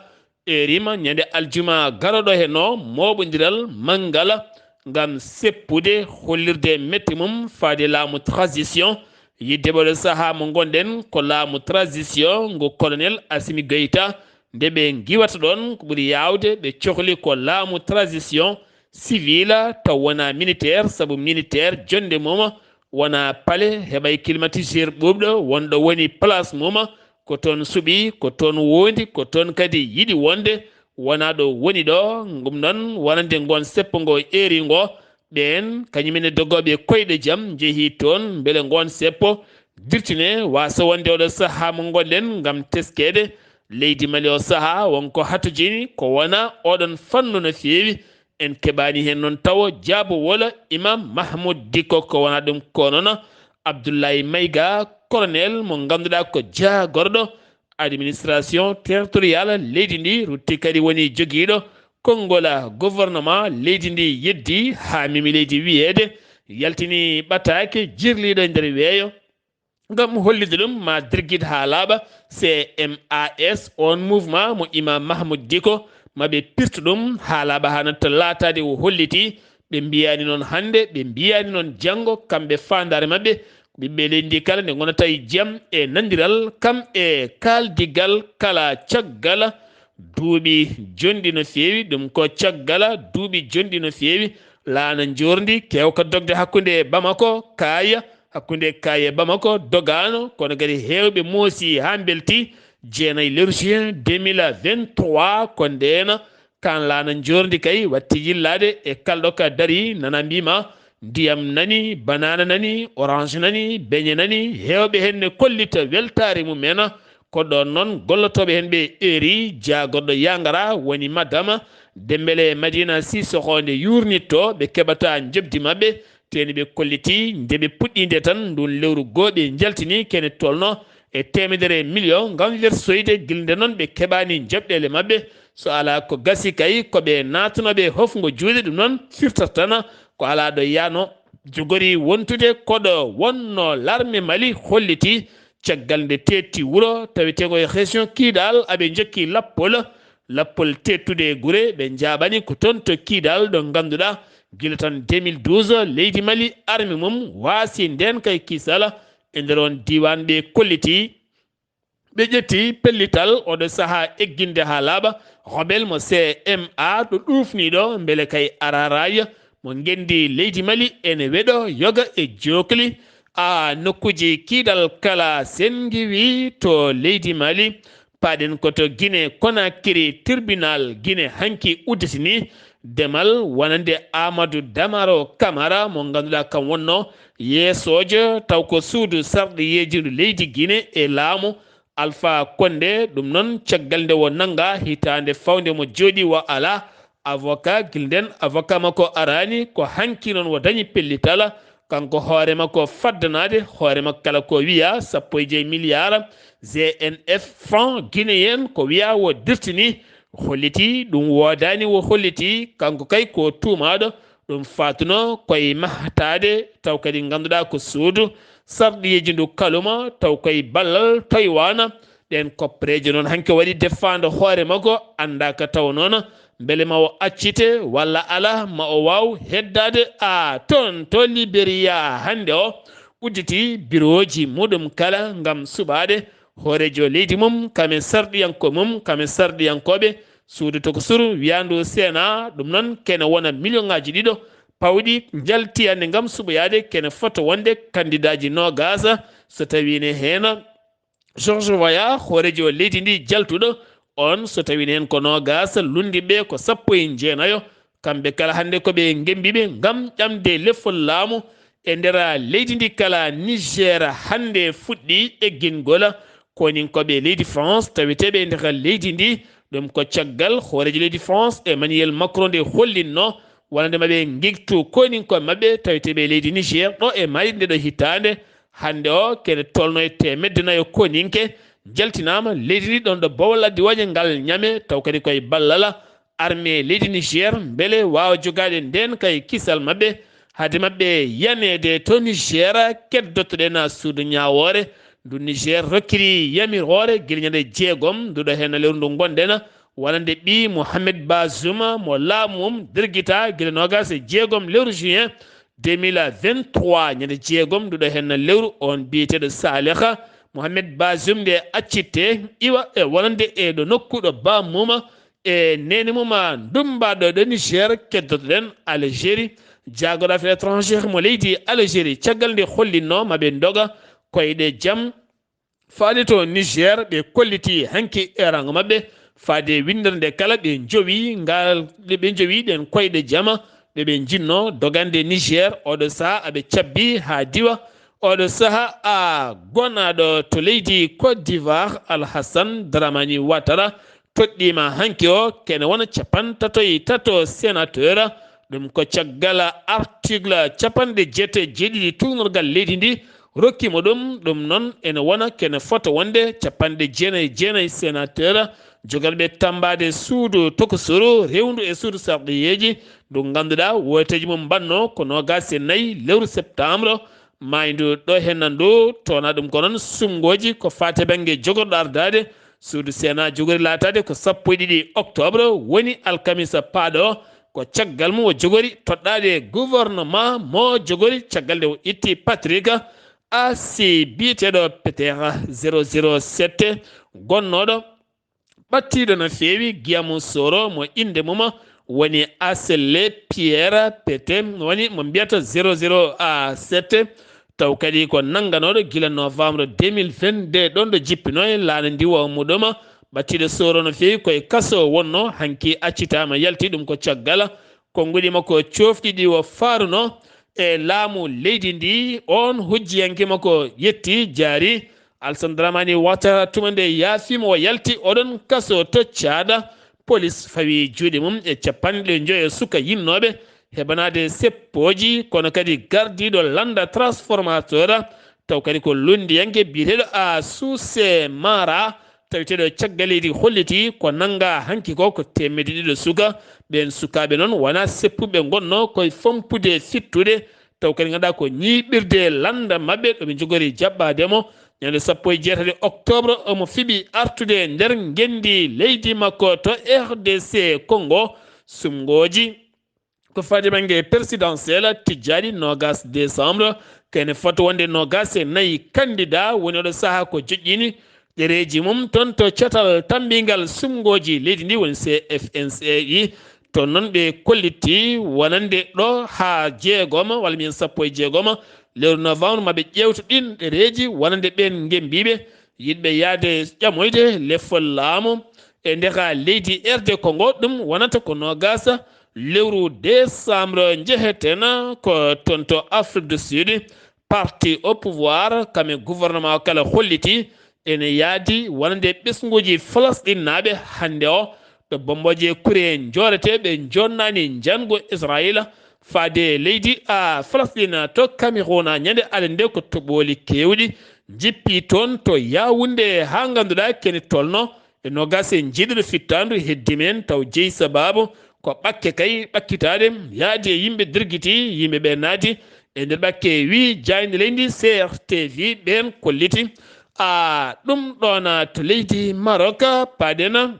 erima ñande aljuma garoɗo he no mooɓondiral manngal ngam seppude, hollirde mette mum faade laamu transition. Yidde ɓoɗo sahaa mo ngonɗen ko laamu transition ngu colonel Assimi Goïta. Nde ɓe ngiwata ɗoon, ko ɓuri yaawde ɓe cohli ko laamu transition civile, taw wonaa militaire, sabu militaire jonnde mum wonaa palais, heɓay climatiseur ɓuuɓɗo wonɗo woni place mum, ko toon suɓi, ko toon wondi, ko toon kadi yiɗi wonde, wonaa ɗo woni ɗo. Ɗum noon, wonande ngoon seppo ngo eeri ngo, ɓeen kañum en e dogooɓe koyɗe jam njehii toon, mbele ngoon seppo dirtine, waasa wonde oɗo sahaa mo ngonɗen ngam teskeede leydi Mali o sahaa, won ko hatojini ko wona oɗon fannu no feewi. En keɓaani heen noon tawo jaabowol Imam Mahmoud Dicko, ko wonaa ɗum ko noon Abdoulaye Maïga, colonel mo ngannduɗaa ko jaagorɗo administration territoriale leydi ndi, rutti kadi woni jogiiɗo konngol gouvernement leydi ndi, yeddi haa mimi leydi wiyeede, yaltini ɓataake jirliiɗo e nder weeyo, ngam hollitde ɗum ma dirgit haa laaɓa. C M A S, on mouvement mo Imam Mahmoud Dicko, ma ɓe pirtu ɗum haa laaɓa haa natta laataade o holliti. Ɓe mbiyaani noon hannde, ɓe mbiyaani noon janngo, kamɓe faandaare maɓɓe, ɓiɓɓe leydi ndi kala nde ngonata e jam e nanndiral, kam e kaaldigal kala caggal duuɓi jonɗi no feewi. Ɗum ko caggal duuɓi jonɗi no feewi, laana njoorndi keewka dogde hakkunde Bamako, Kaaya, hakkunde Kaaya e Bamako dogaano, kono kadi heewɓe moosi haa mbelti. Jeenayi lewru juin deux mille vingt-trois, ko ndeen kaan laana njoorndi kay watti yillaade e kalɗo ka darii, nana mbii ma ndiyam nani, banaana nani, orange nani, beñe nani, heewɓe heen ne kollita weltaare mum en. Ko ɗoon noon gollotooɓe heen ɓe eri, jaagorɗo Yangara woni Madama Dembele Madina Sissoko nde yuurnitto, ɓe keɓata njoɓdi maɓɓe, teeni ɓe kolliti nde ɓe puɗɗiinde tan ndun lewru goo ɓe njaltini kene tolno e teemedere million ngam wersoyde, gila nde noon ɓe keɓaani njoɓɗeele maɓɓe. So alaa ko gasi kay, ko ɓe naatunooɓe hofngo juuɗe, ɗum noon firtata tan ko alaa ɗo yaano, jogori wontude ko ɗo wonno larme Mali holliti. Caggal nde teetti wuro taweteengo e région Kidal, aɓe njokki lappol, lappol teettude e gure, ɓe njaaɓani ko toon to Kidal, ɗo ngannduɗaa gila tan deux mille douze leydi Mali arme mum waasi ndeen kay kisal e nder on diiwaan ɓe kolliti. Ɓe ƴetti pellital oɗo sahaa egginde haa laaɓa Robel mo C M A ɗo ɗuufniiɗo mbele kay araraaya mo ngenndi leydi Mali ene weɗo yoga e jookli a nokkuuji kiidal kala senngiwi to leydi Mali. Paɗen ko to Guinée Conakry, tribunal Guinée hanki udditini demal wonande Amadou Damaro Camara mo ngannduɗaa kam wonno yeesoojo taw ko suudu sarɗiyeeji ndu leydi Guinée e laamu Alpha Condé. Ɗum noon caggal nde o nannga hitaande fawnde mo jooɗi o alaa avocat, gila ndeen avocat makko araani, ko hanki noon o dañi pellital kanko hoore makko faddanaade hoore makko kala ko wiya sappo e joy milliard G N F franc guinéen ko wiya o dirtini, holliti ɗum woodaani, o holliti kanko kay ko tuumaaɗo. Ɗum faatuno koye mahtaade taw kadi ngannduɗaa ko suudu sarɗiyeeji ndu kaluma taw koye ballal toywaana. Ɗeen koppereeje noon hanki waɗi defaande hoore makko, anndaa ka taw noon mbele ma o accite walla alaa, ma o waaw heddaade a toon to Liberiya hannde o udditi birooji muɗum kala ngam suɓaade hooreejo leydi mum kam e sarɗiyanko mum kam e sarɗiyankooɓe suudu tokosuru wiyaandu Sénat. Ɗum noon kene wona million ŋaaji ɗiɗo pawɗi njalti hannde ngam suɓoyaade kene fota wonde kandidaaji noogaas. So tawii ne heen George Weah, hooreejo leydi ndi jaltuɗo, on so tawii ne heen ko noogaas, lunndiiɓe ko sappo e jeenayo, kamɓe kala hannde ko ɓe ngembiiɓe ngam ƴamde lefol laamu e nder leydi ndi kala. Niger hannde fuɗɗi eggingol koninkooɓe leydi France taweteeɓe e nder leydi ndi. Ɗum ko caggal hooreejo leydi France Emmanuel Macron nde hollinno wonande maɓɓe ngigtu koninkooɓe maɓɓe taweteeɓe e leydi Niger ɗo e mayde nde ɗo hitaande. Hannde o kene tolno e teemedde nayo koninke njaltinaama leydi ndi ɗon ɗo bowal addi waje ngal ñame taw kadi koye ballal armée leydi Niger mbele waawa jogaade ndeen kay kisal maɓɓe. Hade maɓɓe yaneede to Niger, keddotoɗen suudu ñaawoore ndu Niger rokkiri yamiroore gila ñande jeegom nduɗo heen lewru ndu ngonɗen, wonande ɓii Mohamed Bazoum mo laamu mum dirgita gila noogaas e jeegom lewru juin deux mille vingt-trois, ñande jeegom nduɗo heen lewru, on biyeteeɗo Saleh Mohamed Bazoum nde accitte iwa e wonande e ɗo nokku ɗo baamum e neene mum a ndummbaɗo ɗo Niger. Keddotoɗen Algérie, jaagoɗo affaire étrangère mo leydi Algérie, caggal nde hollinno maɓe ndoga koyɗe jam faade to Niger, ɓe kolliti hanki erango maɓɓe faade winndere nde kala ɓe jowi ngal, ɗe ɓe jowi ɗen koyɗe jama ɗe ɓe jinno dogande Niger. Oɗo saha aɓe cabbi haa diwa. Oɗo saha a gonaɗo to leydi Côte d'Ivoire, Alhassane Dramani Ouattara, toɗɗiima hanki o kene wona capantato e tato sénateur. Ɗum ko caggal article capanɗe jeetati e jeeɗiɗi tuugnorgal leydi ndi rokki mo ɗum. Ɗum noon ene wona kene fota wonde capanɗe jeenayi e jeenayi sénateur jogorɓe tammbaade suudu tokosuru rewndu e suudu sarɗiyeeji ndu ngannduɗaa wooteeji mum mbaɗno ko noogaas e nayi lewru septembre. Maaydu ɗo heen nan ɗo towna ɗum ko noon sumngooji ko faati bannge jogorɗo ardaade suudu Sénat jogori laataade ko sappo e ɗiɗi octobre woni alkamisa paaɗo o. Ko caggal mum o jogori toɗɗaade gouvernement mo jogori caggal nde o itti Patrick Asi biyeteeɗo Peter zéro zéro sept gonnooɗo ɓattiiɗo no feewi Guillermo Soro mo innde mum woni Asele Pierre Pete woni mo mbiyata zéro zéro sept. Taw kadi ko nannganooɗo gila novembre deux mille vingt-deux ɗoon ɗo jippinoo e laana ndiwa muɗum. Ɓattiiɗo Soro no feewi koye kaso wonnoo, hanki accitaama yalti, ɗum ko caggal konnguɗi makko coofɗi ɗi o faarunoo e laamu leydi ndi. Oon hujjiyanke makko yetti, jaari. Alassane Dramane Ouattara tuma nde yaafiima o yalti oɗon kaso to Caada. Polis fawi juuɗe mum e capanɗe njoyo suka yinnooɓe heɓanaade seppooji, kono kadi gardiiɗo lannda transformateur, taw kadi ko lunndiyanke biyeteeɗo Assousé Mara, taweteeɗo caggal leydi holliti ko nannga hanki ko ko teemedde ɗiɗo suka. Ɓeen sukaaɓe noon wonaa seppuɓe ngonnoo koye fompude fittude, taw kadi ngannduɗaa ko ñiiɓirde lannda maɓɓe ɗo ɓe njogori jaɓɓaade mo. Ñande sappo e jeetati octobre omo fiɓi artude nder ngenndi leydi makko to R D C Congo. Sumngooji ko faade bannge présidentiel tijjaaɗi noogaas décembre, kene fota wonde noogaas e nayi candidat woni oɗo sahaa ko joƴƴini ɗereeji mum toon to catal tammbingal sumngooji leydi ndi woni C F N C I. Toon noon ɓe kolliti wonande ɗo haa jeegoma walla mbiyen sappo e jeegoma lewru novembre maɓe ƴeewta ɗin ɗereeji wonande ɓeen ngembiiɓe yiɗɓe yahde ƴamoyde lefol laamu e ndeka leydi R D Congo. Ɗum wonata ko noogaas lewru décembre. Njeheten ko toon to Afrique du Sud. Parti au pouvoir kam e gouvernement o kala holliti ene yaadi wonande ɓesnguuji Falasɗinnaaɓe hannde o ɗo bommbooje e kure njooretee ɓe njonnaani njanngo Israayiila faade leydi a Falasɗiina to Cameroun ñande alande ko toɓooli keewɗi njippi toon to Yaawunde haa ngannduɗaa kene tolno e noogaas e njeeɗiɗo fittaandu heddi men taw jeyi sabaabu ko ɓakke kay ɓakkitaade yaadi e yimɓe dirgiti yimɓe ɓe naati e nder ɓakke wi jaaynde leydi C R T V ɓeen kolliti a ɗum ɗoona to leydi Maroc paaɗena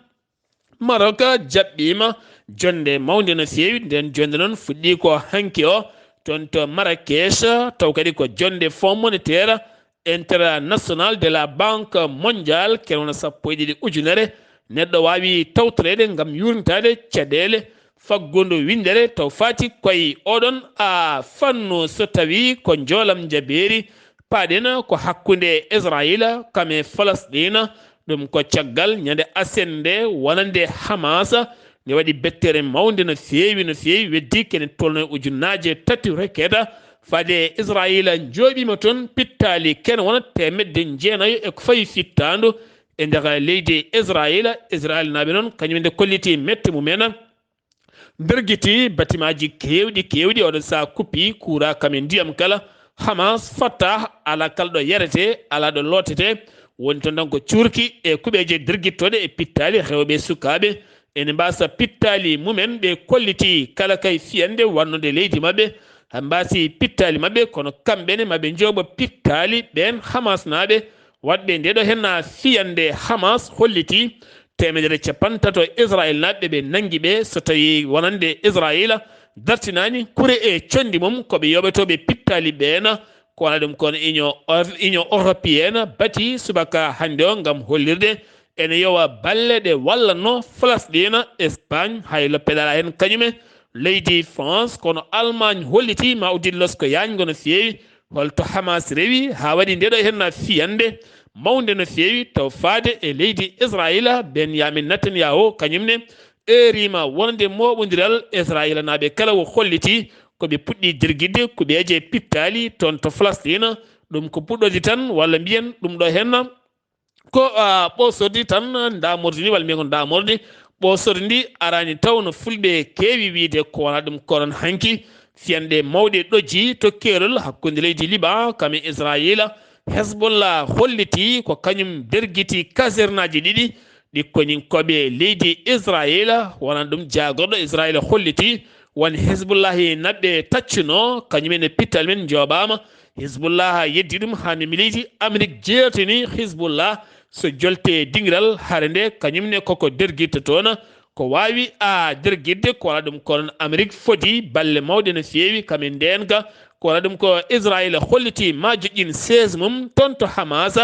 Maroc jaɓɓiima jonnde mawnde no feewi. Nden jonnde noon fuɗɗii ko hanki o toon to Marrakech, taw kadi ko jonnde Fonds monétaire international de la Banque mondiale, kene wona sappo e ɗiɗi ujunere neɗɗo waawi tawtoreede ngam yuurnitaade caɗeele faggudu winndere taw faati koye oɗon a fannu so tawii ko njoolam njabeeri paaɗen ko hakkunde Israayiila kam e Falasɗiina. Ɗum ko caggal ñande aset nde wonande Hamas nde waɗi bettere mawnde no feewi no feewi, weddii kene tolno e ujunnaaje tati roket faade Israayiila njooɓiima toon pittaali kene wona teemedde jeenayo e ko fawi fittaandu e nder leydi Israayiila. Israayiilnaaɓe noon kañum nde kolliti mette mumen. Ndergiti batimaaji keewɗi keewɗi oɗo saha kuppi kuura kam e ndiyam kala. Hamas, Fatah, alaa kala ɗo yaretee, alaa ɗo lootetee. Woni toon tan ko cuurki e kuɓeeje dergittooɗe e pittaali rewɓe e sukaaɓe. Ene mbaasa pittaali mumen ɓe kolliti kala kay fiyannde wannode leydi maɓɓe. Haa mbaasi pittaali maɓɓe kono kamɓe ne maɓe njooɓa pittaali ɓeen Hamasnaaɓe. Waɗɓe ndeeɗo henna fiyannde Hamas holliti teemedere capantato Israayiilnaaɓe ɓe nanngi ɓe so tawii wonande Israayiila dartinaani kure e conndi mum ko ɓe yooɓetooɓe pittaali ɓeen. Ko wona ɗum kono Union Union Européenne bati subaka hannde o ngam hollirde ene yowa balle ɗe wallatno Falasɗiina. Espagne hay loppel alaa heen kañum e leydi France kono Allemagne holliti ma o dillos ko yaañgo no feewi. Holto Hamas rewi haa waɗi ndeɗo henna fiyannde mawnde no feewi taw faade e leydi Israayiila Benyamin Netanyahu kañum ne eeriima wonde mooɓondiral Israayiilanaaɓe kala o holliti ko ɓe puɗɗi jirgidde kuɓeeje pittaali toon to Falasɗiina. Ɗum ko puɗɗoode tan walla mbiyen ɗum ɗo henna Ko, ah, ɓoosodi tan ndaamordi ndi, walla mbiyen ko ndaamordi ɓoosodi ndi araani taw no fulɓe keewi wiyde ko wonaa ɗum ko ɗoon hanki. Fiyanɗe mawɗe ɗojji to keerol hakkunde leydi Liban kam e Israayiila. Hezbollah hollitii ko kañum dergiti kasernaaji ɗiɗi ɗi koninkooɓe leydi Israayiila, wonaa ɗum jaagorɗo Israayiila hollitii won Hezbollah e naɓɓe taccunoo, kañum en e pittal men njooɓaama. Hezbollah yeddii ɗum haa memi leydi Amerik jeertini Hezbollah so jolte dingiral hare nde, kañum ne koko dergirta toon. Ko waawi a dergirde ko wonaa ɗum ko ɗoon Amerik fodi balle mawɗe no feewi kam e ndeenka, ko wonaa ɗum ko Israayiila hollitii ma joƴƴin siège mum toon to Hamas,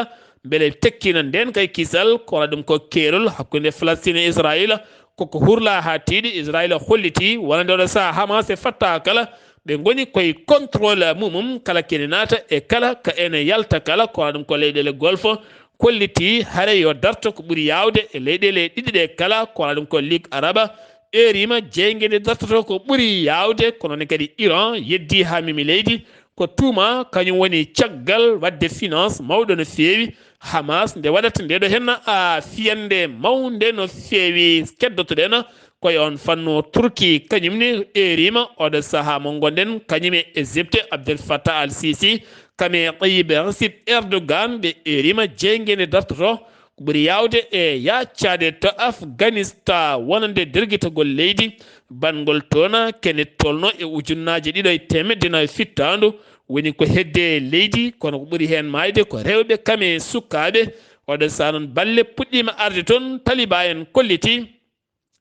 mbele tekkina ndeenka e kisal, ko wonaa ɗum ko keerol hakkunde Falastiin e Israayiila. Koko hurla haa tiiɗi, Israayiila hollitii wonande oɗo sahaa Hamas e Fatah kala ɓe ngoni koye contrôle mumum, kala kene naata e kala ka ene yalta kala, ko wonaa ɗum ko leyɗeele Golfe, kollitii hare yo darto ko ɓuri yaawde e leyɗeele ɗiɗi ɗe kala, ko wonaa ɗum ko Ligue Araba, eerima jeynge nde dartoto ko ɓuri yaawde, ko noon kadi Iran yeddii haa memi leydi, ko tuuma kañum woni caggal waɗde finance mawɗo no feewi Hamas nde waɗata ndeɗo henna a fiyande mawnde no feewi. Keddotoɗen ko e oon fannu Turki, kañum ne eerima oɗo sahaa mo ngonɗen kañum e Égypte, Abdel Fattah al Sisi, kam e Tayyip Recep Erdogan, ɓe eerima jeynge nde dartoto ko ɓuri yaawde e yaaccade to Afganistan wonande dergitagol leydi, banngol toon kene tolno e ujunnaaje ɗiɗo e teemedde nayi fittaandu, woni ko hedde leydi, kono ko ɓuri heen maayde ko rewɓe kam e sukaaɓe. Oɗo sahaa noon balle puɗɗiima arde toon, Taliban en kollitii,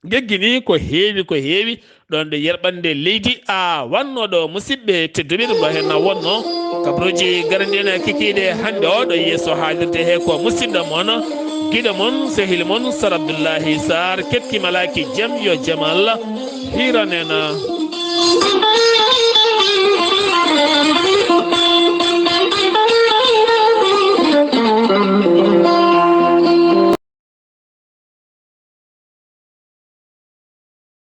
geggini ko heewi, ko heewi, ɗoon ɗo yerɓannde leydi a wannoo ɗo, musidɓe tedduɓe, ɗum ɗo heen na wonnoo kabrooji garanɗi en kikiiɗe hannde o ɗo yeeso haalirde he ko musidɗo mon, giɗo mon, sehil mon, Sar Abdullahi Sarr, keɓki malaaki jam, yo jam Allah hiiran en.